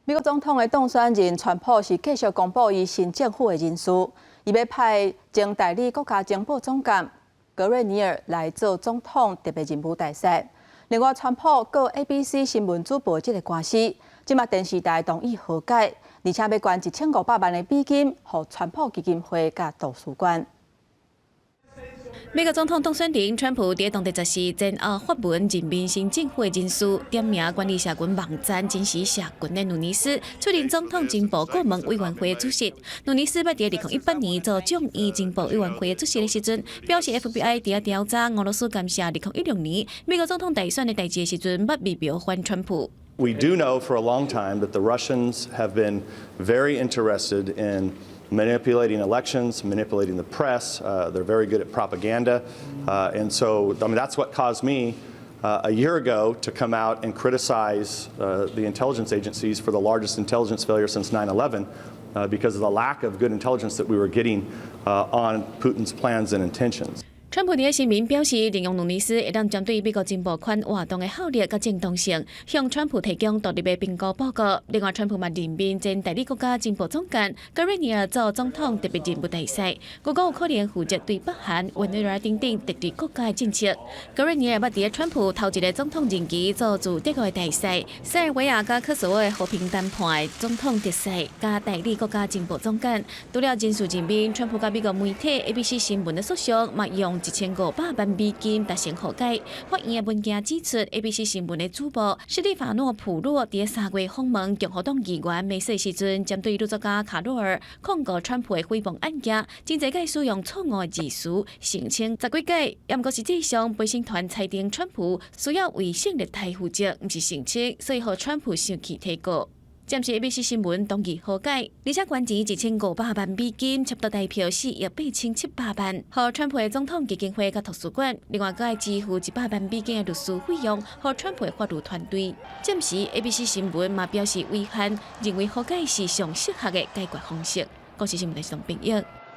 美國總統的當選人川普是繼續公布伊新政府的人事，伊欲派前代理國家情報總監格瑞尼爾來做總統特別任務大使。另外，川普告 ABC 新聞主播這个官司，這馬電視台同意和解，而且欲捐1500萬的美金予川普基金會佮圖書館。美國總統當選人川普佇當地14前後發文任命新政府的人事，點名管理社群網站真實社群的努尼斯出任總統情報顧問委員會主席。努尼斯捌佇2018年做眾議情報委員會主席的時陣，表示 FBI 佇調查俄羅斯干涉2016年美國總統大選的代誌的時陣，捌密謀反川普。 We do know for a long time that the Russians have been very interested in manipulating elections, manipulating the press. They're very good at propaganda. And so, I mean, that's what caused me a year ago to come out and criticize the intelligence agencies for the largest intelligence failure since 9/11 because of the lack of good intelligence that we were getting on Putin's plans and intentions. 川普佇聲明表示，利用努尼斯會當針對美國情報圈活動的效率佮正當性，向川普提供獨立的評估報告。另外，川普嘛任命前代理國家情報總監格瑞尼爾做總統特別任務大使，預計有可能負責對北韓、委內瑞拉等等敵對國家的政策。格瑞尼爾捌佇川普頭一个總統任期做駐德國的大使，塞爾維亞佮科索沃的和平談判的總統特使，佮代理國家情報總監。除了人事任命，川普佮美國媒體 ABC 新聞的訴訟，嘛用1500萬美金達成和解。法院的文件指出，ABC 新聞的主播史蒂法諾普洛佇3月訪問共和黨議員梅瑟時陣，針對女作家卡羅爾控告川普的誹謗案件，真濟擺使用錯誤的字詞澄清十幾擺，毋過實際上陪審團裁定川普需要為勝利台負責，毋是澄清，所以予川普生氣提告。暫時 ABC 新聞同意和解，而且捐錢1500萬美金，差不多台票4億8700萬，予川普的總統基金會佮圖書館，另外閣愛支付100萬美金的律師費用，予川普的法律團隊。暫時 ABC 新聞嘛表示遺憾，認為和解是上適合的解決方式。公視新聞的編譯。